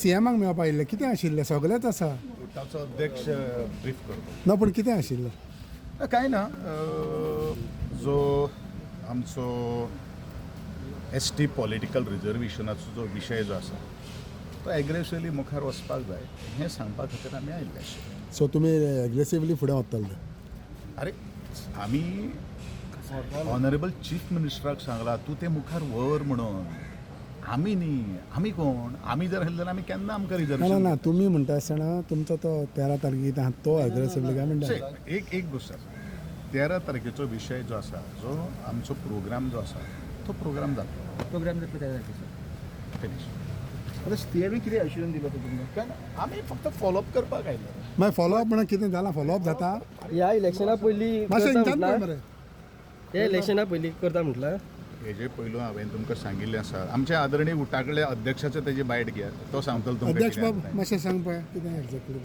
सीएमाक मेळपा आयिल्लें कितें आशिल्लें? सगळेंच आसा. ताचो अध्यक्ष ब्रीफ करतो. ना, पूण कितें आशिल्लें? कांय ना, जो आमचो एसटी पॉलिटिकल रिजर्वेशनाचो जो विशय जो आसा तो एग्रेसिवली मुखार वचपाक जाय हें सांगपा खातीर आमी आयिल्ले आशिल्ले. सो तुमी एग्रेसिवली फुडें वतले? अरे, आमी ऑनरेबल चीफ मिनिस्टराक सांगला, तूं तें मुखार व्हर म्हणून. आमी न्ही, आमी कोण? आमी जर आसले जाल्यार आमी केन्ना आमकां ना ना. रिजर्वेशन ना, तुमी म्हणटा आसतना तुमचो तो 13 तारखेक कितें आहा तो एग्रेसिवली काय म्हणटा? एक एक गोश्ट आसा, 13 तारखेचो विशय जो आसा, जो आमचो प्रोग्राम जो आसा तो प्रोग्राम जातलो. प्रोग्राम जातलो त्या तारखेचो. फिनीश. आतां सीएमी कितें अश्युरन्स दिलो तो तुमकां? कारण आमी फक्त फॉलोअप करपाक आयले. मागीर फॉलोअप म्हणून कितें जालां? फॉलोअप जाता? ह्या इलेक्शना पयलीं मातशें करता इंचान पळय म्हटलां. मरे. ह्या इलेक्शना पयलीं करता म्हटलां. हेजे पयलू हांवें तुमकां सांगिल्लें आसा, आमच्या आदरणीय उटाकडल्या अध्यक्षाचो तेजी बायट घेयात, तो सांगतलो तुमकां अध्यक्ष कितें बाब, आसा तें. मातशें सांग पळय कितें एक्झॅक्टली.